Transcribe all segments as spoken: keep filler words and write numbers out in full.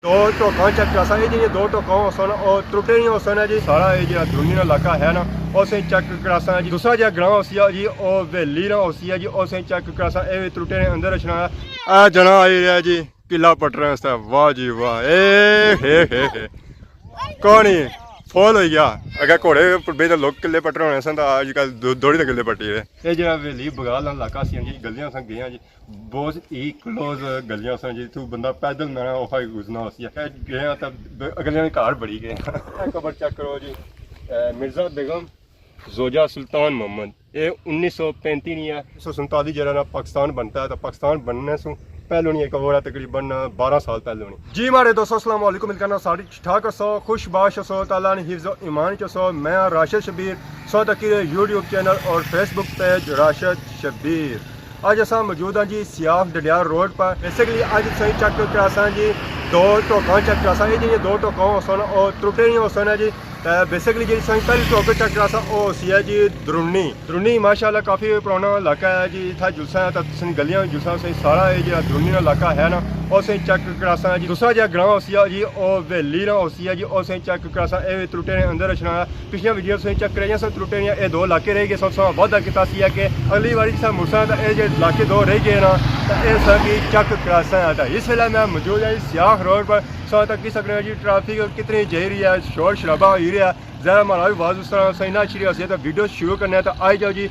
دو ٹوکاں چیک کراساں، اے جیہڑیاں دو ٹوکاں ہوسن، او ترٹے نیاں ہوسن جی۔ سارا اے جیہڑا درونی نا علاقہ ہے نا، او اساں چیک کراساں جی۔ دوسرا جیہڑا گراں ہوسی جی، او ویلی نا ہوسی جی، او اساں چیک کراساں، اے وی ترٹے نے اندر اچھنا۔ اے جنا آئی رہیا جی قلعہ پٹنے واسطے، واہ جی واہ، اے ہے ہے ہے۔ کون ہی فول ہوئی گیا۔ اگے گھوڑے پر بے تے لوگ قلعے پٹنے ہونے سن، تاں اج کل دو-، دوڑی تے قلعے پٹی رہے۔ اے جیہڑا ویلی بگال نا علاقہ سی جی، گلیاں سن گئیاں جی، بہت ہی کلوز گلیاں سن جی، اتھوں بندہ پیدل نہ اوکھا ہی گزرنا ہوسی۔ اے گئے آں تاں ب-، اگلیاں نے گھر بڑی گئے۔ اے قبر چیک کرو جی، اے مرزا بیگم زوجہ سلطان محمد، اے انیس سو پینتی نی ہے۔ انیس سو سنتالی جیہڑا نا پاکستان بنتا ہے، تاں پاکستان بننے سوں پہلو نی اے قبر ہے، تقریباً بارہ سال پہلو نی۔ جی ماڑے دوستو، السلام علیکم، امید کرنا سارے ٹھیک ٹھاک ہوسو، خوش باش ہوسو، تعالیٰ نے حفظ و ایمان چ ہوسو۔ میں ہاں راشد شبیر، سو تکی یوٹیوب چینل اور فیس بک پیج راشد شبیر۔ اج اساں موجود ہاں جی سیاف ڈڈیال روڈ پر۔ بیسیکلی اج اساں چیک کراساں جی دو ٹوکاں چیک کراساں۔ اے جیہڑیاں دو ٹوکاں ہوسن، او ترٹے نیاں ہوسن جی۔ تے بیسیکلی جیہڑی اساں پہلی ٹوک چیک کراساں، او ہوسی ہے جی درونی۔ درونی ماشاءاللہ کافی پرانا علاقہ ہے جی۔ اتھا جلساں تاں تساں گلیاں وچ جلساں، اساں سارا اے جیہڑا درونی نا علاقہ ہے نا، او اساں چیک کراساں جی۔ دوسرا جیہڑا گراں ہوسی جی، او ویلی نا ہوسی جی، او اساں چیک کراساں۔ اے وی ترٹے نے اندر اچھنا۔ پچھلیاں ویڈیو تساں چیک کرائی اساں ترٹے نیاں، اے دو علاقے رہ گئے سن، اساں وعدہ کیتا سی کہ اگلی واری جساں مڑساں تاں اے جیہڑے علاقے دو رہ گئے نا، تاں اے اساں کی چیک کراساں۔ تاں اس ویلے میں موجود ہاں سیاف روڈ پر۔ تساں تکی سکنے ہو جی ٹریفک کتنی جائی رہی ہے، شور شرابہ ہوئی رہیا ہے۔ ظاہر ہے ماڑا وی آواز اس طرح سہی نہ اچھی رہی ہوسی، تاں ویڈیو شروع کرنے آں۔ تاں آئی جاؤ جی۔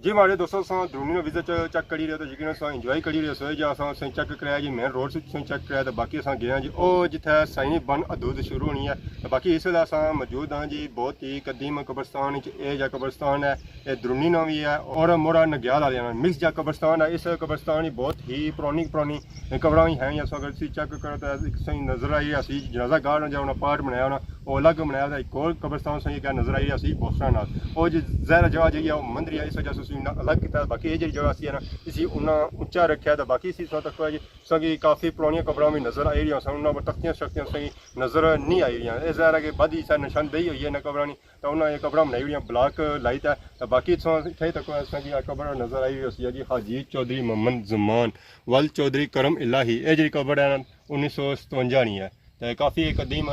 جی ماڑے دوستو، اساں درونی نا وزٹ چیک کری رہے تو یقیناً اساں انجوائے کری رہے سو۔ جا اساں، اساں چیک کرایا جی مین روڈ سے، اساں چیک کرایا تو باقی اساں گئے ہاں جی او جتھے سائنی بن حدود شروع ہونی ہے۔ تو باقی اس ویلے اساں موجود ہاں جی بہت ہی قدیم قبرستان وچ۔ اے جا قبرستان ہے، اے درونی نا وی ہے اور موڑا نگیال آلیاں نا مکس جا قبرستان ہے۔ اس قبرستان وچ بہت ہی پرانی پرانی قبراں وی ہیں، اساں اگر اسی چیک کرو تو اساں نظر آئی رہیا سی جنازہ گاہ نا جا انہاں پارٹ بنایا ہونا، او الگ بنایا ہویا۔ ایک اور قبرستان اساں کی نظر آئی رہیا سی بوسٹر نال، او جی ظاہر جگہ جیہڑی ہے او مندر ہے، اس وجہ سے اسی انہاں الگ کیتا۔ باقی اے جیہڑی جگہ سی ہے نا، اسی انہاں اچا رکھیا۔ تو باقی اسی تساں تکو جی، تساں کی کافی پرانیاں قبراں وی نظر آئی رہیاں سن، انہاں پر تختیاں شختیاں تساں کی نظر نہیں آئی رہیاں۔ اے ظاہر ہے کہ بعد ہی سا نشاندہی ہوئی ہے انہاں قبراں نی۔ تاں انہاں اے قبراں بنائی ہویاں بلاک لائے تے، تاں باقی تساں اتھے تک اساں کی اے قبر نظر آئی ہوسی جی حاجی چوہدری محمد زمان ول چوہدری کرم الہی۔ اے جیہڑی قبر ہے نا، انیس سو ستونجا نی ہے تے کافی قدیم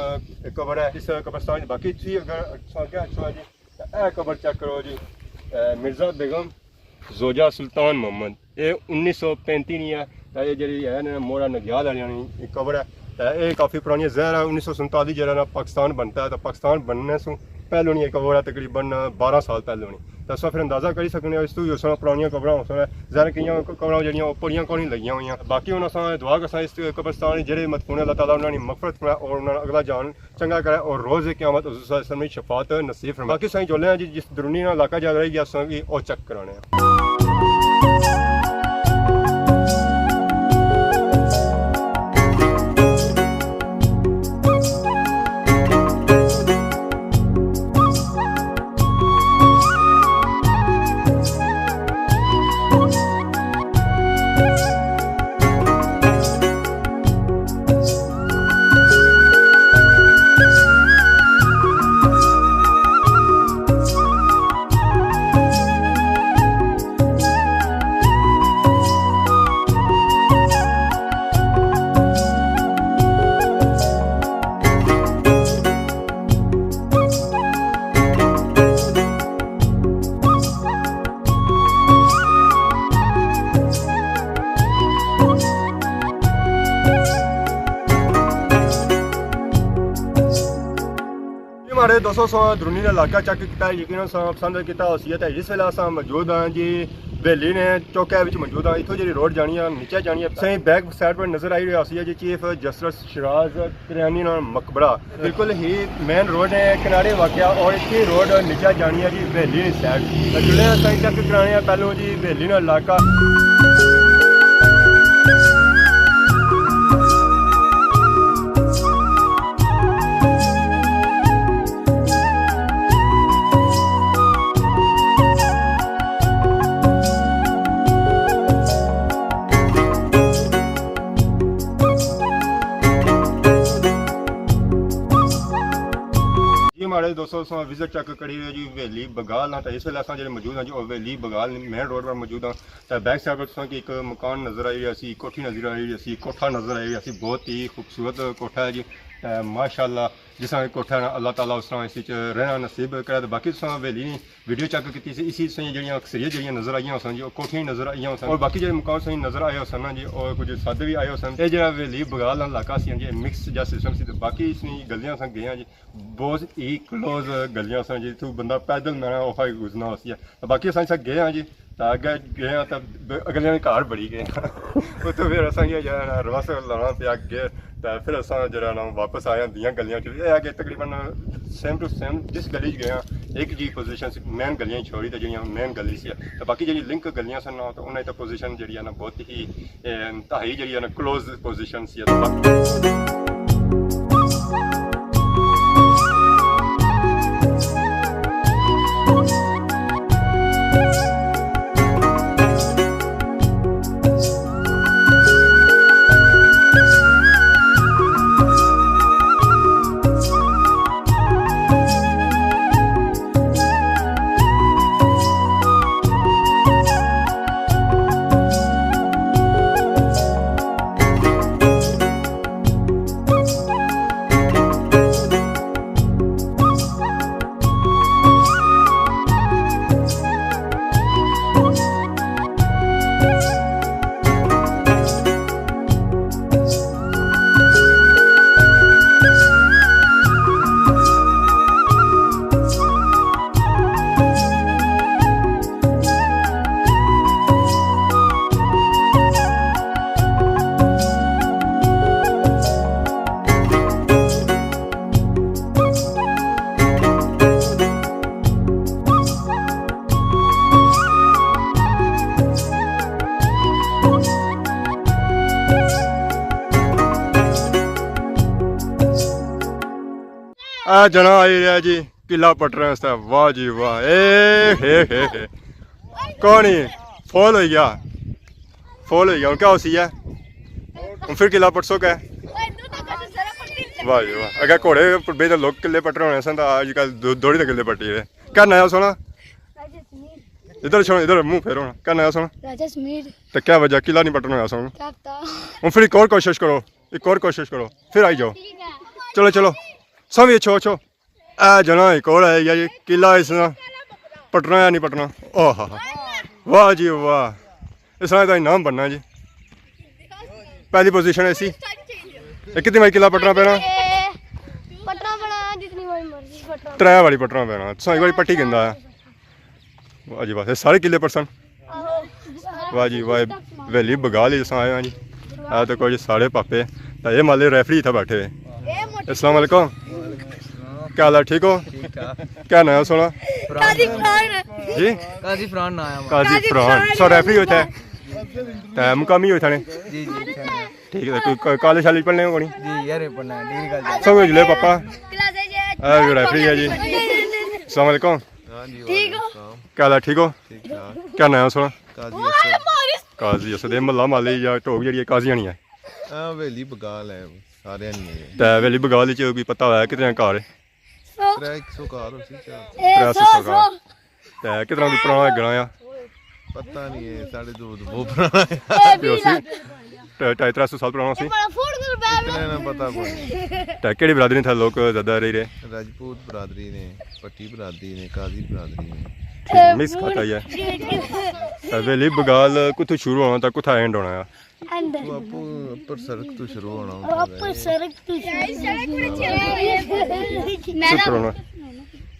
قبر ہے اس قبرستان۔ باقی تسی اگر تساں اگے اچھو جی، تاں اے قبر چیک کرو جی، اے مرزا بیگم زوجہ سلطان محمد، اے انیس سو پینتی نی ہے۔ تے اے جیہڑی ہے نا موڑا نگیال آلیاں نی قبر ہے۔ تے اے کافی پرانی ہے، ظاہر ہے انیس سو سنتالی جیہڑا نا پاکستان بنتا ہے، تے پاکستان بننے سوں پہلو نی اے قبر ہے، تقریباً بارہ سال پہلو نی۔ تے اساں فیر اندازہ کری سکنے آں، اس توں وی اس طرح پرانیاں قبراں ہو سکن۔ ظاہر ہے کئیاں قبراں جیہڑیاں او پڑیاں کونی لگیاں ہویاں۔ باقی ہن اساں دعا کرساں اس قبرستان جیہڑے مدفون ہیں، اللہ تعالیٰ انہاں نی مغفرت فرمائے اور انہاں نا اگلا جان چنگا کرے اور روز قیامت حضور صلی اللہ علیہ وسلم نی شفاعت نصیب فرمائے۔ باقی اساں جلنے آں جی، جس درونی نا علاقہ جا رہی گیا، اساں کی او چیک کرانے آں۔ ساڑے دوستو، اساں درونی نا علاقہ چیک کیتا، یقیناً اساں پسند کیتا ہوسی۔ تے اس ویلے اساں موجود ہاں جی، ویلی نے چوکے وچ موجود ہاں۔ اتھوں جیڑھی روڈ جانی ہے، نیچے جانی ہے، اساں بیک سائیڈ پر نظر آئی رہی ہوسی جی چیف جسٹس شیراز کریانی نا مقبرہ۔ بالکل ہی مین روڈ ہے کنارے واقع، اور اتھی روڈ نیچے جانی ہے جی ویلی نی سائیڈ۔ تے چلے آں، اساں چیک کرانے آں پہلوں جی ویلی نا علاقہ۔ جی ماڑے دوستو، اساں وزٹ چیک کری رہے جی ویلی بگال نا۔ تے اس ویلے اساں جڑے موجود ہیں جی، او ویلی بگال مین روڈ پر موجود ہیں۔ تے بیک سائیڈ پر تساں کی ایک مکان نظر آئی رہا سی، کوٹھی نظر آئی رہی سی، کوٹھا نظر آئی رہا سی، بہت ہی خوبصورت کوٹھا ہے جی۔ تے ماشاءاللہ، جس طرح کوٹھا ہے نا، اللہ تعالیٰ اس طرح اس وچ رہنا نصیب کرے۔ تے باقی تساں ویلی ویڈیو چیک کیتی سی، اسی سائیں جڑیاں اکثریت جڑیاں نظر آئیاں ہوسن جی، او کوٹھیاں ہی نظر آئیاں ہوسن۔ اور باقی جڑے مکان سائیں نظر آئے ہوسن نا جی، او کچھ سادے بھی آئے ہوسن۔ اے جڑا ویلی بگال نا علاقہ سی جی، مکس جا سسٹم سی، تے باقی اس نی گلیاں اساں گئے ہاں جی، بہت ہی کلوز گلیاں سن جی، اتھوں بندہ پیدل مینا اوکھا ہی گزرنا ہوسی ہے۔ تے باقی اساں اتھا گئے ہاں جی، تے اگے گئے ہاں تے ب-، اگلیاں نے گھر بڑی گئے ہاں۔ اتھوں پھر اساں کی جڑا نا رواس لانا پیا اگے، تے پھر اساں جڑا نا واپس آئے ہاں دیاں گلیاں چ۔ اے اگے تقریباً سیم ٹو سیم جس گلی چ گئے ہاں، ایک جی پوزیشن سی، مین گلیاں چھوڑی تے جڑیاں مین گلی سی۔ تے باقی جڑی لنک گلیاں سن نا، تے انہاں دی تے پوزیشن جڑی ہے نا بہت ہی، اے، انتہائی جڑی ہے نا کلوز پوزیشن سی۔ تے باقی اے جنا آئی رہیا جی قلعہ پٹنے واسطے۔ واہ جی واہ، اے ہے ہے ہے۔ کون ہی؟ فول ہوئی گیا، فول ہوئی گیا۔ ہن کیا ہوسی ہے؟ ہن پھر قلعہ پٹسو کیا؟ واہ جی واہ، اگر گھوڑے پر بیٹھے لوگ قلعے پٹنے ہونے سن تاں اج کل دو-، دوڑی تے قلعے پٹی رہے۔ کیا ناں ہے سونا؟ ادھر چھوڑ، ادھر منہ پھیرو نا۔ کیا ناں ہے سونا؟ راجہ سمیر۔ تے کیا وجہ قلعہ نہیں پٹنا ہویا سونا؟ کیا پتا۔ ہن پھر ایک اور کوشش کرو، ایک اور کوشش کرو، پھر آئی جاؤ۔ ٹھیک ہے۔ چلو چلو، سویں اچھو اچھو۔ اے جنا ایک اور ہے یار، یہ قلعہ اس نا پٹنا یا نہیں پٹنا؟ اوہ ہا ہا۔ واہ جی واہ، اس نا تو انعام بننا جی۔ پہلی پوزیشن ایسی۔ اے کتنی باری قلعہ پٹنا پینا؟ اے پٹنا پینا، جتنی باری مرضی پٹنا۔ ترے باری پٹنا پینا۔ تساں ایک باری پٹی گھندا ہے۔ واہ جی واہ، یہ سارے قلعے پٹسن۔ واہ جی واہ، ویلی بگال ہی اساں آئے ہاں جی۔ اے تے کوئی ساڑے پاپے، تے اے مالے ریفری اتھا بیٹھے ہوئے۔ السلام علیکم۔ کیا حال ہے، ٹھیک ہو؟ ٹھیک ٹھاک۔ کیا ناں ہے سونا؟ قاضی فرحان۔ جی؟ قاضی فرحان ناں ہے ہمارا۔ قاضی فرحان۔ سو ریفری ہوئے تھے؟ تے مقامی ہوئے تھے نے؟ جی جی۔ ٹھیک ہے، کوئی کا-، کالج شالج پڑھنے ہو کونی؟ جی یار، پڑھنا ہے، ڈگری کالج۔ سب کچھ لے پاپا۔ اے بھی ریفری ہے جی۔ السلام علیکم۔ ہاں جی، ٹھیک ہو؟ وعلیکم السلام۔ کیا حال ہے، ٹھیک ہو؟ ٹھیک ٹھاک۔ کیا ناں ہے سونا؟ قاضی اسد۔ قاضی اسد، اے محلہ مالے یا ٹوک جیڑی ہے، قاضیاں نی ہے؟ ہاں، ویلی بگال ہے، سارے نی ہے۔ تے ویلی بگال وچ کوئی پتہ ہویا کتنے گھر ہے؟ سو۔ ترے سو گھر ہوسی، چار سو۔ اے ترے سو سو، سو۔ گھر۔ تے کتنا کوئی پرانا گراں آ؟ پتہ نہیں ہے، ساڑھے دو تو بہت پرانا ہے۔ اے بھی اسی لگ۔ تے ڈھائی ترے سو سال پرانا سی۔ اتنا نہ پتہ کوئی۔ تے کیڑی برادری تھا لوگ زیادہ رہی رہے؟ راجپوت برادری نے، پٹی برادری نے، قاضی برادری نے۔ ٹھیک، مکس کھاتا ہی ہے۔ تے ویلی بگال کتھوں شروع ہونا تے کتھا اینڈ ہونا ہے؟ اندر۔ وہ اپر سڑک تو شروع ہونا ہوتا ہے۔ اپر سڑک تو شروع ہونا۔ شروع ہونا۔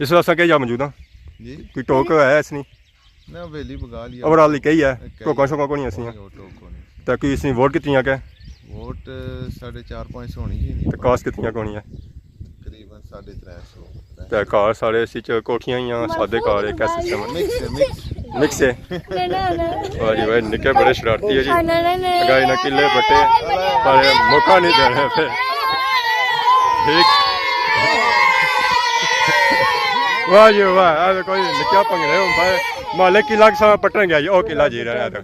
اس ویلے اساں کئی جا موجود ہاں؟ جی؟ کوئی ٹوک ہے اس نی؟ نہ، حویلی بگا لیا۔ اوور آل کئی ہے؟ کئی ٹوکاں ہے۔ شوکاں کونی اسیاں؟ کوئی ٹوک کونی۔ تے کوئی اس نی ووٹ کتنی آ کے؟ ووٹ، ساڑھے چار پانچ سو ہونی چاہیے۔ تے کاسٹ کتنی کونی ہے؟ تقریباً ساڑھے ترے سو۔ تے گھر سارے اسی چ کوٹھیاں ہی آں، سادے گھر، ایک ایسا سسٹم؟ مکس ہے، مکس۔ مکس ہے؟ نہ، نہ، نہ۔ واہ جی واہ، نکے بڑے شرارتی ہے جی۔ نہ، نہ، نہ، نہ۔ اگا انہاں قلعے پٹے، پر موقع نہیں دینا پہ۔ ٹھیک۔ واہ جی واہ، اے کوئی نکیا پنگڑے ہوں بھائی۔ مالک قلعہ سا پٹن گیا جی، او قلعہ جی رہنا تو۔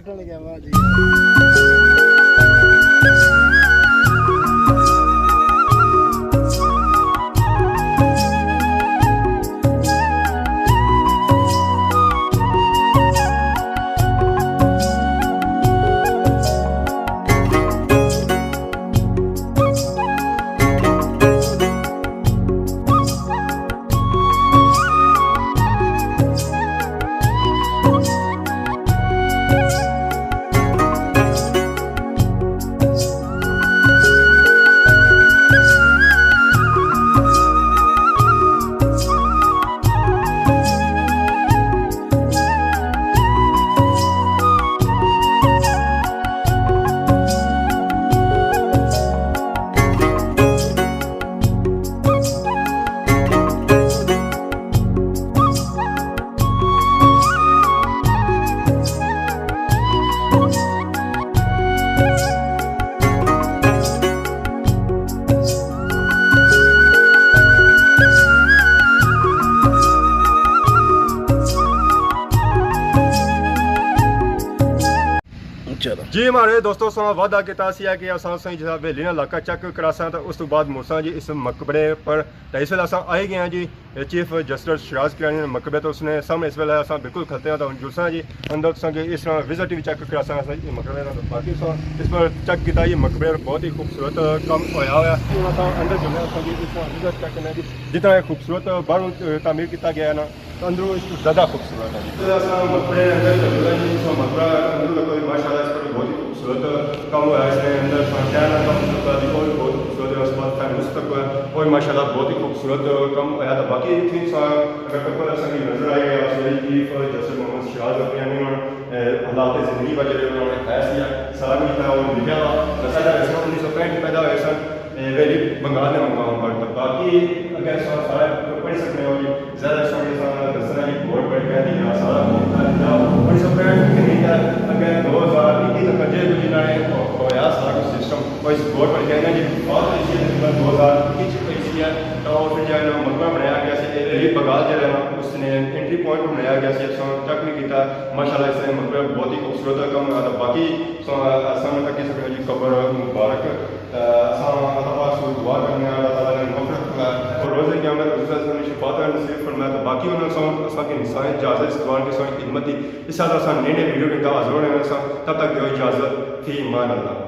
چلو۔ جی ہمارے دوستو، اساں وعدہ کیتا سی کہ اساں تساں جس حویلی نا علاقہ چیک کراساں، تے اس تو بعد مڑساں جی اس مقبرے پر۔ تے اس ویلے اساں آئی گئے ہیں جی چیف جسٹس شیراز کرانی نے مقبرے، تو اس نے سامنے اس ویلے اساں بالکل کھلتے ہیں، تو ہن جلساں جی اندر، تساں کی اس طرح وزٹ وی چیک کراساں اساں یہ مقبرے نا۔ باقی اساں اس پر چیک کیتا، یہ مقبرے بہت ہی خوبصورت کم ہویا ہوا ہے۔ ہن اساں اندر جلنے آں، اساں کی اس طرح وزٹ چیک کرنے جی، جتنا یہ خوبصورت باہروں تعمیر کیتا گیا ہے نا، اندروں اس تو زیادہ خوبصورت ہے۔ جس طرح اساں مقبرے اندر چلے ہیں جی، اساں مقبرہ اندروں تک کوئی ماشاءاللہ اس پر بہت ہی خوبصورت کم ہوا ہے، اس نے اندر اساں شہر نا کم کیتا جی، وہ بھی بہت خوبصورت ہے۔ اس بعد فیروز تک ہوا ہے، وہ بھی ماشاءاللہ بہت ہی خوبصورت کم ہوا ہے۔ تو باقی اتنی اساں اگر ٹکر اساں کی نظر آئی ہے، اس ویلے چیف جسٹس محمد شیراز کرانی نے، اے، حالات زندگی وجہ انہوں نے کھایا سی، سارا کچھ تھا وہ لکھا ہوا۔ دسیا جا رہا سن، انیس سو پینٹ پیدا ہوئے سن، اے، ویلی بنگال نے مقام پر۔ تو باقی اگر اساں سارا پڑھی سکنے ہو جی، زیادہ سوہنی اساں دسنا جی، بورڈ پڑھ کے دی جا، سارا بورڈ پڑھ کے دی جا۔ انیس سو پینٹ کے نہیں کیا، اگر دو ہزار اکی تک جے کچھ انہاں نے ہویا سارا کچھ سسٹم، وہ اس بورڈ پڑھ کے نا جی، بات ایسی ہے، دو ہزار اکی چ ایسی ہے، تو پھر جو ہے نا مقبرہ بنایا گیا سی، اے ویلی بنگال جو ہے نا، اس نے انٹری پوائنٹ بنایا گیا سی، اساں چیک بھی کیتا، ماشاءاللہ اس نے مقبرہ بہت ہی خوبصورت کم ہے۔ تو باقی اساں، اساں تک اس جی قبر مبارک۔ تے اساں اللہ پاک سوں دعا کرنے آں، اللہ تعالیٰ نے مغفرت فرمائے اور روز قیامت حضور صلی اللہ علیہ وسلم نے شفاعت نصیب فرمائے۔ تے باقی انہاں سوں اساں کی نسائیں اجازت، اس دعا کی ساں خدمت ہی۔ اس طرح اساں نئے نئے ویڈیو کے ساتھ حاضر ہونے آں۔ تب تک دیو اجازت، فی امان اللہ۔